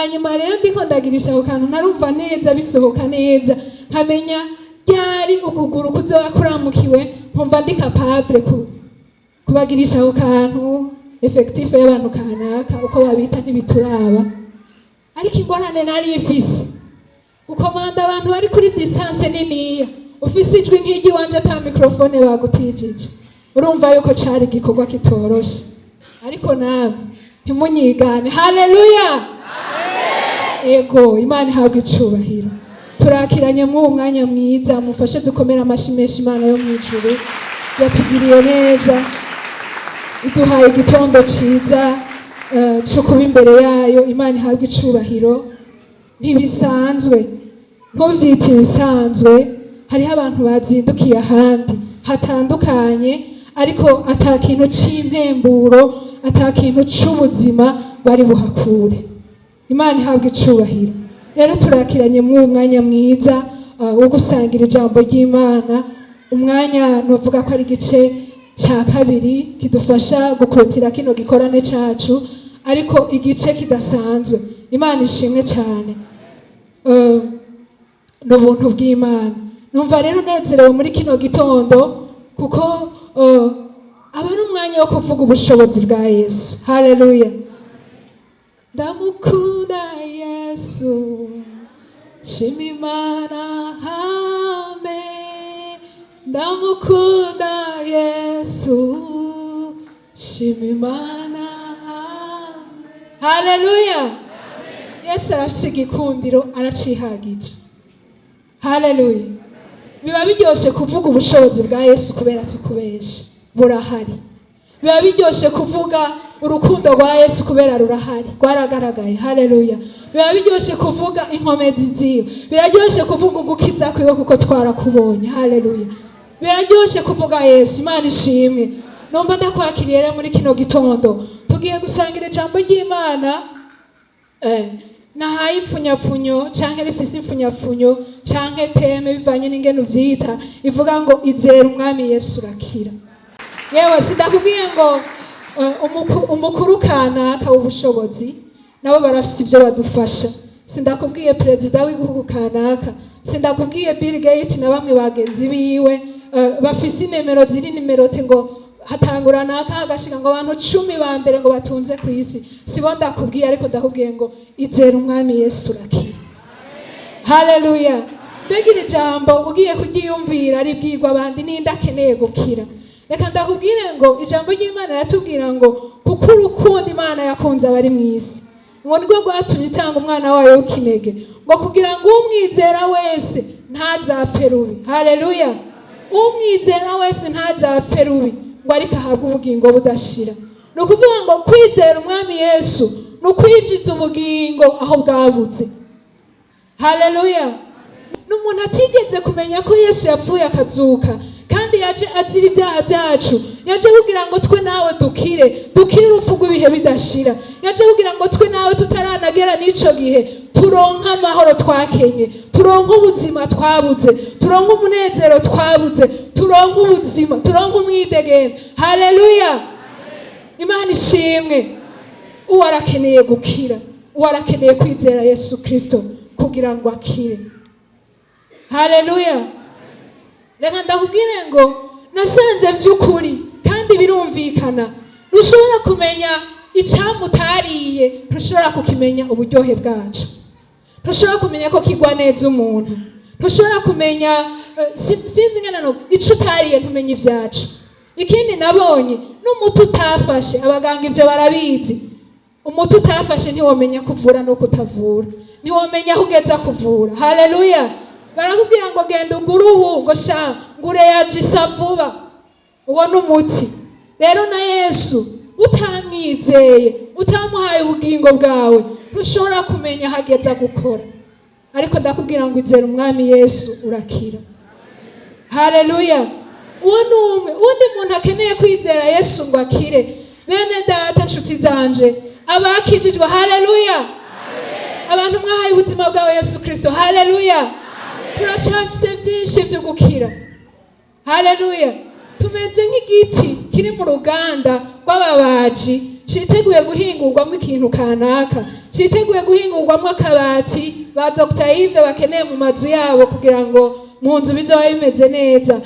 Hanyuma rero ndiko ndagirisha ako kantu, narumva neza bisohoka neza, nkamenya ryari ukuguru kuzoba kuramukiwe, nkumva ndi capable kubagirisha ako kantu, effectif y'abantu kanaka uko babita ntibituraba. Ariko ingorane nari ifise, gukomanda abantu bari kuri distance niniya ufise ijwi nk'iry'iwanje ata microphone bagutijije, urumva yuko cari igikorwa kitoroshe. Ariko namwe ntimunyigane. Haleluya! Ego, Imana ihabwa icubahiro. Turakiranye mw'uwo mwanya mwiza. Mufashe dukomere amashi menshi Imana yo mw'ijuru yatugiriye neza, iduhaye igitondo ciza co kuba imbere yayo. Imana ihabwa icubahiro. Ntibisanzwe, ntuvyite ibisanzwe. Hariho abantu bazindukiye ahandi hatandukanye, ariko ata kintu c'impemburo, ata kintu c'ubuzima bari buhakure. Imana ihabwa icubahiro. Rero turakiranye mw'uwo mwanya mwiza wo gusangira ijambo ry'Imana, umwanya novuga ko ari igice cya kabiri kidufasha gukurutira kino gikorane cacu, ariko igice kidasanzwe. Imana ishimwe cyane. Ni ubuntu bw'Imana. Numva rero nezerewe muri kino gitondo kuko aba ari umwanya wo kuvuga ubushobozi bwa Yesu. Haleluya! Ndamukunda Yesu, shima Imana, amen. Ndamukunda Yesu, shima Imana, amen. Haleluya! Yesu arafise igikundiro, aracihagije. Haleluya! Biba biryoshe kuvuga ubushobozi bwa Yesu kubera si ukubesha, burahari. Biba biryoshe kuvuga urukundo rwa Yesu kubera rurahari, rwaragaragaye. Haleluya! Biba biryoshe kuvuga inkomezi ziwe, biraryoshe kuvuga ugukiza kwiwe kuko twarakubonye. Haleluya! Biraryoshe kuvuga Yesu. Imana ishimwe. Numva ndakwakiriye rero muri kino gitondo, tugiye gusangira ijambo ry'Imana nahaye impfunyapfunyo canke rifise impfunyapfunyo canke thème, bivanye n'ingene uvyita, ivuga ngo "Izera Umwami Yesu urakira". Yewe, sindakubwiye ngo umukuru kanaka w'ubushobozi, nabo barafise ibyo badufasha. Sindakubwiye perezida w'igihugu kanaka, sindakubwiye Bill Gates na bamwe bagenzi biwe bafise inimero ziri numéroté, ngo hatangura naka hagashika ngo abantu 10 ba mbere ngo batunze ku isi. Sibo ndakubwiye, ariko ndakubwiye ngo izera Umwami Yesu urakira. Haleluya! Mbega iri jambo ugiye kuryiyumvira ribwirwa abandi, ninde akeneye gukira? Reka ndakubwire ngo ijambo ry'Imana riratubwira ngo kuko urukundo Imana yakunze abari mu isi, ngo nirwo rwatumye itanga umwana wayo w'ikinege, ngo kugira ngo umwizera wese ntazapfe rubi. Haleluya! Umwizera wese ntazapfe rubi, ngo ariko ahabwe ubugingo budashira. Ni ukuvuga ngo kwizera Umwami Yesu ni ukwinjiza ubugingo aho bwabuze. Haleluya! Ni umuntu atigeze kumenya ko Yesu yapfuye akazuka, kandi yaje azira ibyaha byacu, yaje kugira ngo twe nawe dukire, dukire urupfu rw'ibihe bidashira, yaje kugira ngo twe nawe tutaranagera n'ico gihe turonke amahoro twakenye, turonke ubuzima twabuze, turonke umunezero twabuze, turonke ubuzima, turonke umwidegembyo. Haleluya! Imana ishimwe. Uwo arakeneye gukira, uwo arakeneye kwizera Yesu Kristo kugira ngo akire. Haleluya! Reka ndakubwire ngo nasanze by'ukuri kandi birumvikana, ntushobora kumenya icamwa utariye, ntushobora kukimenya uburyohe bwacu, ntushobora kumenya ko kigwa neza umuntu, ntushobora kumenya sinzi ingana no ico utariye, ntumenya ibyacu. Ikindi nabonye, n'umuti utafashe, abaganga ivyo barabizi, umuti utafashe ntiwomenya kuvura no kutavura, ntiwomenya aho ugeza kuvura. Haleluya! Barakubwira ngo genda ugure ubu, ngo sha ngure yajisa vuba, uwo ni umuti. Rero na Yesu utamwizeye, utamuhaye ubugingo bwawe, ntushobora kumenya aho ageza gukora. Ariko ndakubwira ngo izere Umwami Yesu urakira. Haleluya! Uwo ni umwe. Uwundi muntu akeneye kwizera Yesu ngo akire, bene data, nshuti zanje, abakijijwe, haleluya, abantu mwahaye ubuzima bwawe Yesu Kristo, haleluya, turacafise byinshi byo gukira. Haleluya! Tumeze nk'igiti kiri mu ruganda rw'ababaji. Citeguye guhingurwamo ikintu kanaka, citeguye guhingurwamo akabati ba Dr Yves bakeneye mu mazu yabo kugira ngo mu nzu bizoba bimeze neza,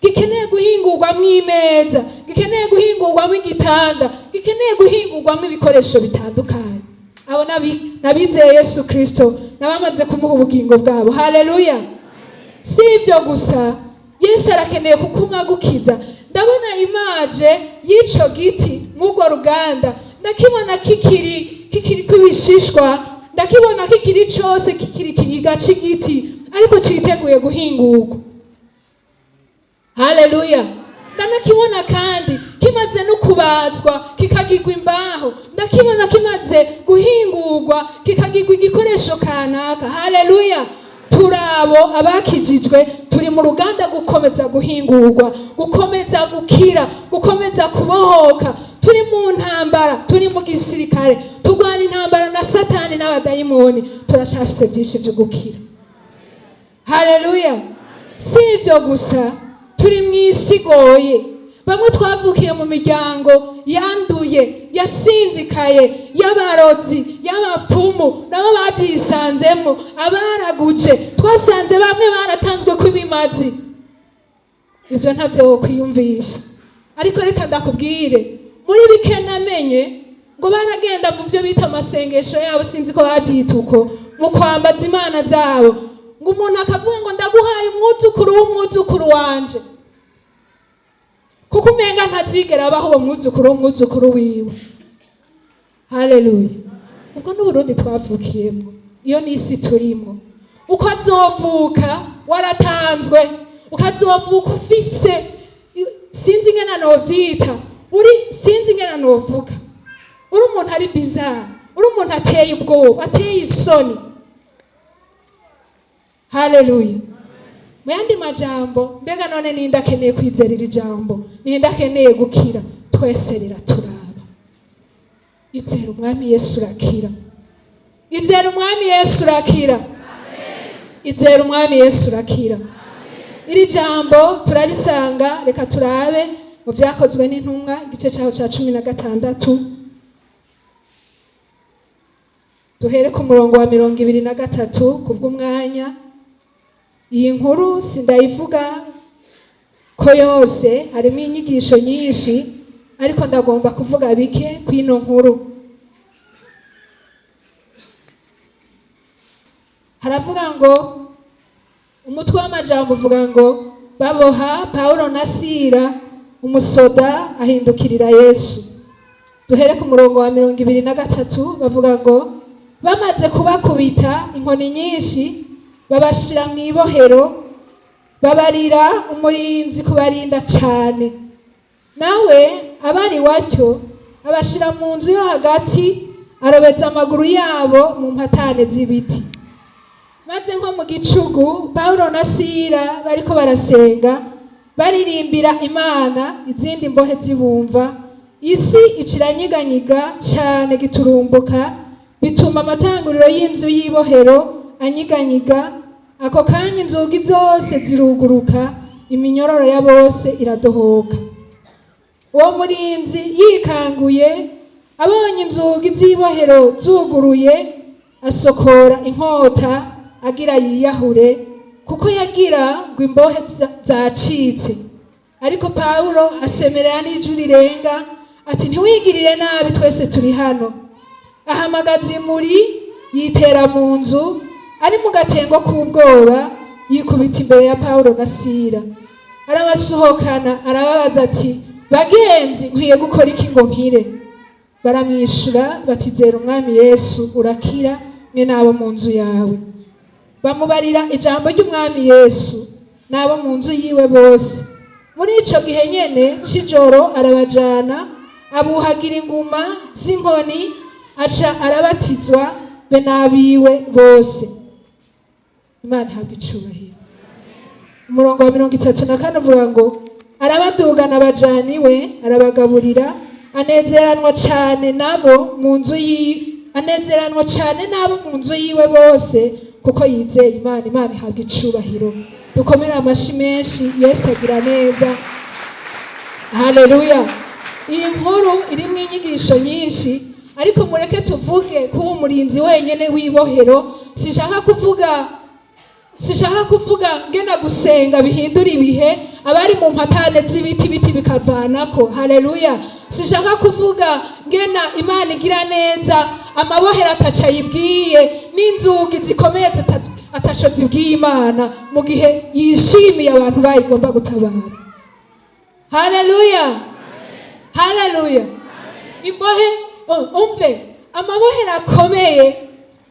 gikeneye guhingurwamo imeza, gikeneye guhingurwamo igitanda, gikeneye guhingurwamo ibikoresho bitandukanye. Abo n'abizeye Yesu Kristo, n'abamaze kumuha ubugingo bwabo. Haleluya! Si ibyo gusa, Yesu arakeneye kukumagukiza. Ndabona image y'ico giti mw'urwo ruganda, ndakibona kikiri kw'ibishishwa, ndakibona kikiri cose, kikiri ikigiga c'igiti, ariko citeguye guhingurwa. Haleluya! Ndanakibona kandi kimaze no kubazwa kikagirwa imbaho, ndakibona kimaze guhingurwa kikagirwa igikoresho kanaka. Haleluya! Turabo abakijijwe, turi mu ruganda gukomeza guhingurwa, gukomeza gukira, gukomeza kubohoka. Turi mu ntambara, turi mu gisirikare, turwana intambara na Satani n'abadayimoni. Turacafise byinshi byo gukira. Haleluya! Si ibyo gusa, turi mu isi igoye. Bamwe twavukiye mu miryango yanduye, yasinzikaye, y'abarozi, y'abapfumu, nabo babyisanzemo, abaraguje. Twasanze bamwe baratanzwe kw'ibimazi. Ibyo ntabyo wokwiyumvisha, ariko reka ndakubwire muri bike namenye ngo baragenda mu byo bita amasengesho yabo, sinzi ko babyita uko, mu kwambaza imana zabo, ngo umuntu akavuga ngo ndaguhaye umwuzukuru w'umwuzukuru wanje, kuko umenga ntazigera abaho uwo mwuzukuru w'umwuzukuru wiwe. Haleluya! Ubwo n'Uburundi twavukiyemo, iyo ni isi turimo. Uko azovuka waratanzwe, ukazovuka ufise, sinzi ingene novyita, uri, sinzi ingene novuga, uri umuntu ari bizarre, uri umuntu ateye ubwoba, ateye isoni. Haleluya! Mu yandi majambo, mbega none ninde akeneye kwizera iri jambo? Ninde akeneye gukira? Twese riraturaba. Izera Umwami Yesu urakira. Izera Umwami Yesu urakira. Izera Umwami Yesu urakira. Iri jambo turarisanga, reka turabe mu Byakozwe n'Intumwa, igice cyaho cya 16, duhere ku murongo wa 23 kubw'umwanya. Iyi nkuru sindayivuga ko yose, harimo inyigisho nyinshi, ariko ndagomba kuvuga bike kw'ino nkuru. Haravuga ngo, umutwe w'amajambo uvuga ngo baboha Paulo na Sira, umusoda ahindukirira Yesu. Duhere ku murongo wa 23, bavuga ngo bamaze kubakubita inkoni nyinshi, babashira mu ibohero, babarira umurinzi kubarinda cyane. Nawe abari wacyo abashira mu nzu yo hagati, arobeza amaguru yabo mu mpatane z'ibiti. Maze nko mu gicugu, Paulo na Sira bariko barasenga, baririmbira Imana, izindi mbohe zibumva. Isi iciranyiganyiga cyane giturumbuka, bituma amatanguriro y'inzu y'ibohero anyiganyiga. Ako kanya inzugi zose ziruguruka, iminyororo ya bose iradohoka. Uwo murinzi yikanguye, abonye inzugi z'ibohero zuguruye, asokora inkota agira yiyahure, kuko yagira ngo imbohe zacitse. Ariko Pawulo asemerera n'ijwi rirenga ati ntiwigirire nabi, twese turi hano. Ahamagaza imuri, yitera mu nzu ari mu gatengo k'ubwoba, yikubita imbere ya Pawulo na Sira, arabasohokana, arababaza ati bagenzi, nkwiye gukora iki ngo nkire? Baramwishyura bati zera Umwami Yesu urakira, mwe n'abo mu nzu yawe. Bamubarira ijambo ry'Umwami Yesu n'abo mu nzu yiwe bose. Muri ico gihe nyene c'ijoro arabajana, abuhagira inguma z'inkoni, aca arabatizwa be n'abiwe bose. Imana ihabwa icubahiro. Umurongo wa 34 uvuga ngo arabadugana, abajana iwe, arabagaburira, anezeranwa cyane nabo mu nzu yiwe, anezeranwa cyane n'abo mu nzu yiwe bose, kuko yizeye Imana. Imana ihabwa icubahiro. Dukomere amashi menshi. Yesu agira neza. Haleluya! Iyi nkuru irimo inyigisho nyinshi, ariko mureke tuvuge ko uwo murinzi wenyine w'ibohero. Sinshaka kuvuga ngena gusenga bihindura ibihe, abari mu mpatane z'ibiti, ibiti bikavanako. Haleluya! Sinshaka kuvuga ngena Imana igira neza, amabohero ataco ayibwiye, n'inzugi zikomeye ataco zibwiye Imana mu gihe yishimiye abantu bayigomba gutabara. Haleluya, haleluya! Imbohe, oh, umve, amabohero akomeye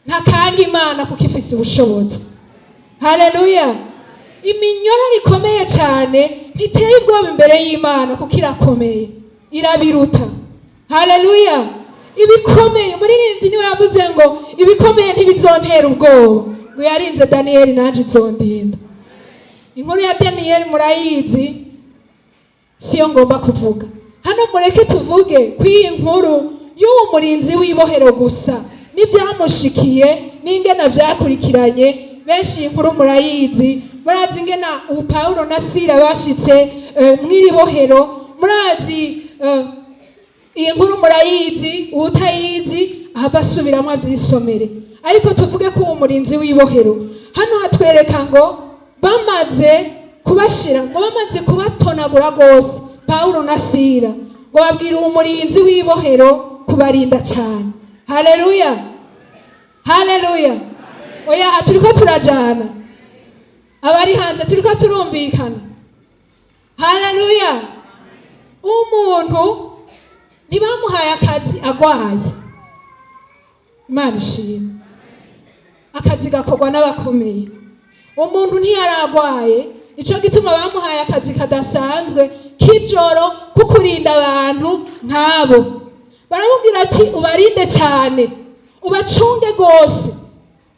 ntakanga Imana kuko ifise ubushobozi. Haleluya! Iminyororo ikomeye cyane ntiteye ubwoba imbere y'Imana kuko irakomeye, irabiruta. Haleluya! Ibikomeye, umuririmbyi niwe yavuze ngo ibikomeye ntibizontera ubwoba, ngo yarinze Daniyeli, nanjye izondinda. Inkuru ya Daniyeli murayizi, siyo ngomba kuvuga hano. Mureke tuvuge ku iyi nkuru y'uwo murinzi w'ibohero gusa, n'ibyamushikiye n'ingena byakurikiranye. Benshi iyi nkuru murayizi. Murazi ingena ubu Pawulo na Sira bashitse mw'iri bohero. Murazi, iyi nkuru murayizi. Uwutayizi ahava asubiramo abyisomere. Ariko tuvuge ko uwo murinzi w'ibohero, hano hatwereka ngo bamaze kubashira, ngo bamaze kubatonagura rwose Pawulo na Sira, ngo babwira uwo murinzi w'ibohero kubarinda cyane. Haleluya, haleluya! Oya, aha turiko turajana. Abari hanze, turiko turumvikana? Haleluya! Umuntu ntibamuhaye akazi agwaye. Imana ishimwe, akazi gakorwa n'abakomeye. Umuntu ntiyaragwaye, icyo gituma bamuhaye akazi kadasanzwe k'ijoro ko kurinda abantu nk'abo. Baramubwira ati: "Ubarinde cyane, ubacunge rwose."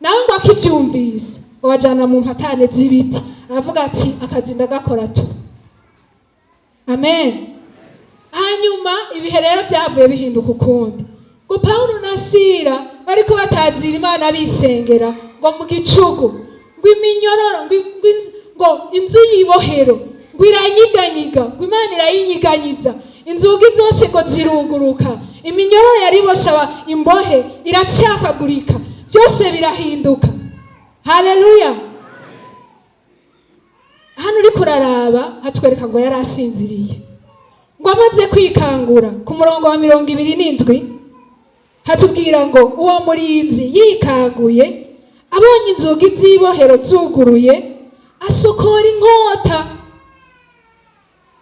Nawe ngo akibyumvise, ngo bajyana mu mpatane z'ibiti, aravuga ati: "Akazi ndagakora tu." Amen. Hanyuma ibihe rero byavuye bihinduka ukundi. Ngo Pawulo na Sira bariko batazira Imana, bisengera, ngo mu gicuku ngo iminyororo, ngo inzu y'ibohero ngo iranyiganyiga, ngo Imana irayinyiganyiza, inzugi zose ngo ziruguruka, iminyororo yari iboshe imbohe iracakagurika, byose birahinduka. Haleluya! Hano uriko uraraba hatwereka ngo yari asinziriye. Ngo amaze kwikangura, ku murongo wa 27 hatubwira ngo uwo murinzi yikanguye, abonye inzugi z'ibohero zuguruye, asokora inkota.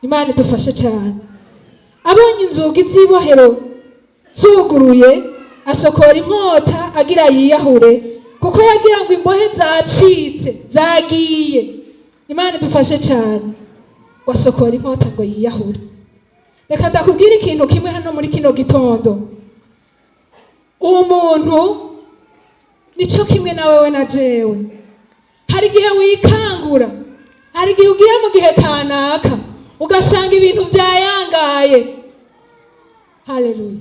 Imana idufashe cyane. Abonye inzugi z'ibohero zuguruye, asokora inkota agira yiyahure, kuko yagira ngo imbohe zacitse, zagiye. Imana idufashe cyane. Ngo asokora inkota ngo yiyahure. Reka ndakubwira ikintu kimwe hano muri kino gitondo. Uwo muntu nico kimwe na wewe na jewe. Hari igihe wikangura, hari igihe ugiye mu gihe kanaka, ugasanga ibintu byayangaye. Haleluya!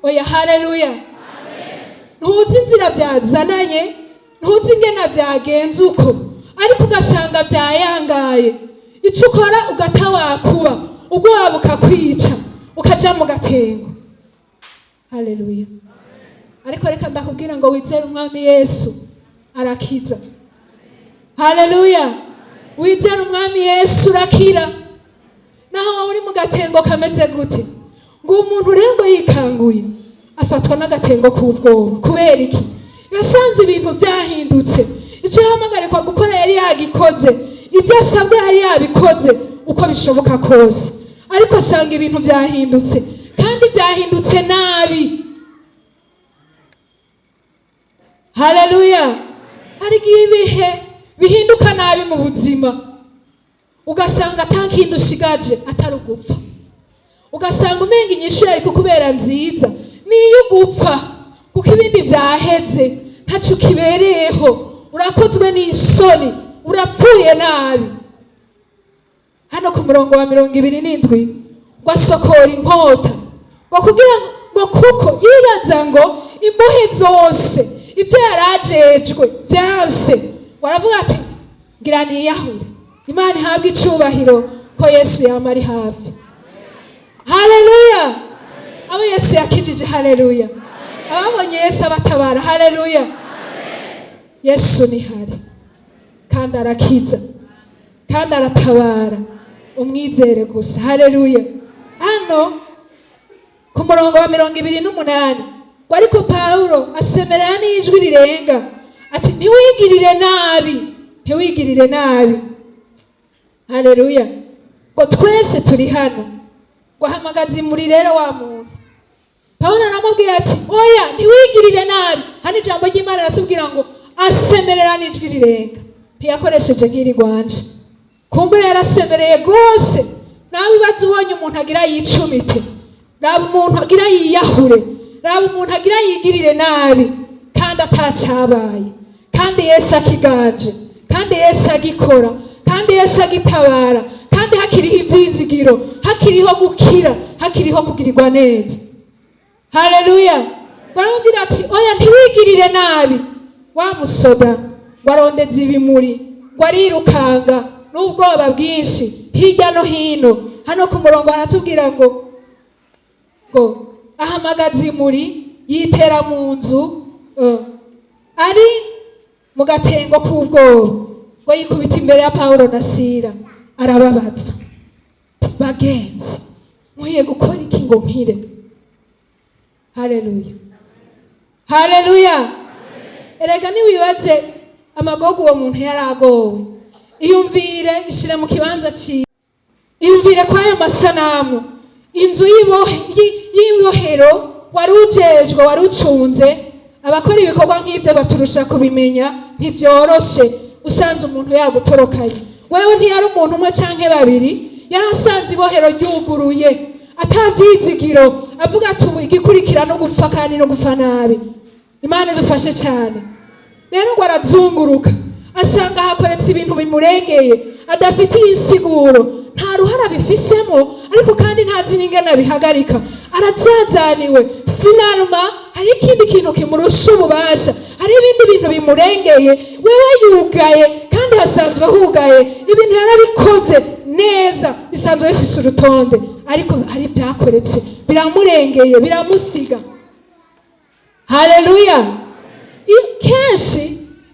Oya, haleluya! Ntuzi inzira byazananye, ntuzi ingena byagenze uko, ariko ugasanga byayangaye. Icyo ukora, ugata wakuba, ubwoba bukakwica, ukaja mu gatengo. Haleluya! Ariko reka ndakubwira ngo wizere Umwami Yesu, arakiza. Haleluya! Wizere Umwami Yesu, urakira, naho wowe uri mu gatengo kameze gute. Ngo umuntu rero ngo yikanguye, afatwa n'agatengo k'ubwoba. Kubera iki? Yasanze ibintu byahindutse. Icyo yahamagarirwa gukora yari yagikoze, ibyo asabwa yari yabikoze uko bishoboka kose, ariko asanga ibintu byahindutse, kandi byahindutse nabi. Haleluya! Hari igihe ibihe bihinduka nabi mu buzima, ugasanga ata kintu ushigaje atari ugupfa, ugasanga umenga inyishu yari kukubera nziza niyo ugupfa, kuko ibindi byaheze, ntacyo ukibereyeho, urakozwe n'isoni, urapfuye nabi. Hano ku murongo wa 27, ngo asokora inkota ngo kugira ngo, kuko yibaza ngo imbohe zose, ibyo yari ajejwe byanse, waravuga ati: "Ngira niyahure." Imana ihabwe icyubahiro ko Yesu yama ari hafi. Haleluya! Abo Yesu yakijije, haleluya! Ababonye Yesu abatabara, haleluya! Yesu nihari kandi arakiza kandi aratabara, umwizere gusa. Haleluya! Hano ku murongo wa 28 ngo: "Ariko Pawulo asemerera n'ijwi rirenga ati: 'Ntiwigirire nabi, ntiwigirire nabi.'" Haleluya! Ngo: "Twese turi hano." Ngo ahamagaza imuri rero wa muntu. Pawulo aramubwira ati: "Oya, ntiwigirire nabi." Hano ijambo ry'Imana riratubwira ngo asemerera n'ijwi rirenga. Ntiyakoresheje nk'iri gwanje, kumbura yarasemereye rwose. Nawe ibaze ubonye umuntu agira yicumite, raba umuntu agira yiyahure, raba umuntu agira yigirire nabi kandi atacyabaye, kandi Yesu akiganje, kandi Yesu agikora, kandi Yesu agitabara, kandi hakiriho ibyizigiro, hakiriho gukira, hakiriho kugirirwa neza. Haleluya! Baramubwira ati: "Oya, ntiwigirire nabi." Wa musoda ngo arondeze ibimuri, ngo arirukanga n'ubwoba bwinshi hirya no hino. Hano ku murongo haratubwira ngo ahamagaza imuri, yitera mu nzu, ari mu gatengo k'ubwoba, ngo yikubita imbere ya Pawulo na Sira, arababaza: "Bagenzi, nkwiye gukora iki ngo nkire?" Haleluya, haleluya! Erega ntiwibaze amagogo uwo muntu yari agowe. Iyumvire, ishyire mu kibanza cyiwe, iyumvire ko ayo masanamu, inzu y'ibohero wari ujejwe, wari ucunze, abakora ibikorwa nk'ibyo baturusha kubimenya. Ntibyoroshe usanze umuntu yagutorokanye wewe. Ntiyari umuntu umwe canke babiri, yari asanze ibohero ryuguruye, atabyizigiro, avuga ati: "Ubu igikurikira no gupfa, kandi no gupfa nabi." Imana idufashe cyane. Rero ngo arazunguruka, asanga hakoretse ibintu bimurengeye, adafitiye insiguro, nta ruhara bifisemo, ariko kandi ntazi n'ingene abihagarika. Arazazaniwe. Finalement hari ikindi kintu kimurusha ububasha, hari ibindi bintu bimurengeye. Wewe yugaye kandi hasanzwe hugaye, ibintu yarabikoze neza, bisanzwe bifise urutonde, ariko hari ibyakoretse biramurengeye, biramusiga. Haleluya! Kenshi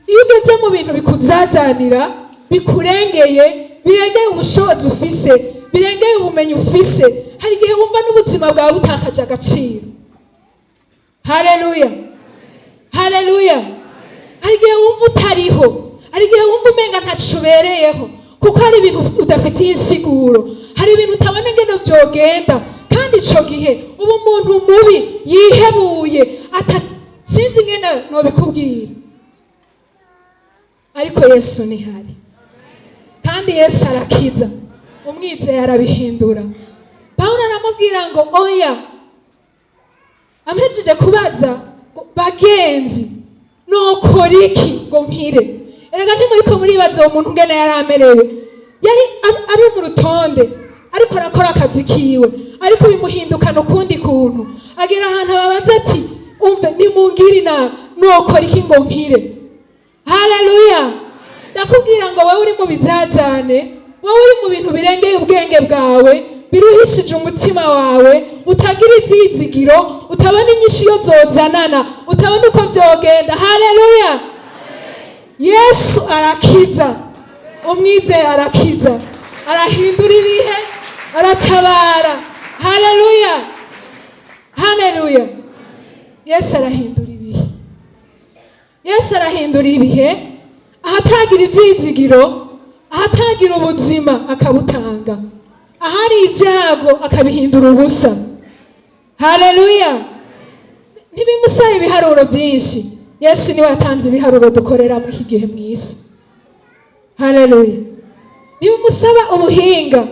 iyo ugeze mu bintu bikuzazanira, bikurengeye, birengeye ubushobozi ufise, birengeye ubumenyi ufise, hari igihe wumva n'ubuzima bwawe butakaje agaciro. Haleluya, haleluya! Hari igihe wumva utariho, hari igihe wumva umenga ntaco ubereyeho, kuko hari ibintu udafitiye insiguro, hari ibintu utabona ingene vyogenda. Kandi ico gihe uba umuntu mubi yihebuye, ata sinzi ingene nobikubwira. Ariko Yesu nihari kandi Yesu arakiza, umwizeye arabihindura. Pawulo aramubwira ngo: "Oya." Ampejeje kubaza ngo: "Bagenzi, nokora iki ngo nkire?" Erega ntimuriko muribaza uwo muntu ngene yari amerewe. Yari ari mu rutonde, ariko arakora akazi kiwe, ariko bimuhindukana ukundi kuntu. Agera ahantu ababaza ati: "Umve, nimungire inama, nokora iki ngo nkire?" Haleluya! Ndakubwira ngo wowe uri mu bizazane, wowe uri mu bintu birengeye ubwenge bwawe, biruhishije umutima wawe, utagira ibyizigiro, utabona inyishu iyo zozanana, utabona uko byogenda, haleluya! Yesu arakiza, umwizera arakiza, arahindura ibihe, aratabara. Haleluya, haleluya! Yesu arahindura ibihe, Yesu arahindura ibihe. Ahatagira ibyizigiro, ahatagira ubuzima, akabutanga. Ahari ibyago akabihindura ubusa. Haleluya! Ntibimusaba ibiharuro byinshi. Yesu niwe yatanze ibiharuro dukorera muri iki gihe mu isi. Haleluya! Ntibimusaba ubuhinga,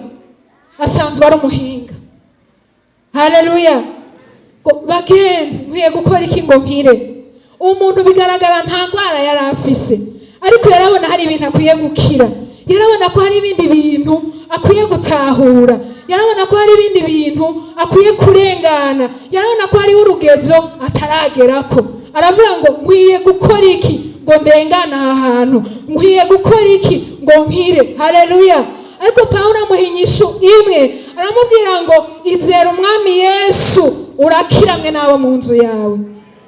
asanzwe ari umuhinga. Haleluya! Ngo: "Bagenzi, nkwiye gukora iki ngo nkire?" Umuntu bigaragara nta ndwara yari afise, ariko yarabona hari ibintu akwiye gukira, yarabona ko hari ibindi bintu akwiye gutahura, yarabona ko hari ibindi bintu akwiye kurengana, yarabona ko hariho urugezo ataragerako. Aravuga ngo: "Nkwiye gukora iki ngo ndengane aha hantu? Nkwiye gukora iki ngo nkire?" Haleluya! Ariko Pawulo amuha inyishu imwe. Aramubwira ngo: "Izera Umwami Yesu, urakiramwe n'abo mu nzu yawe."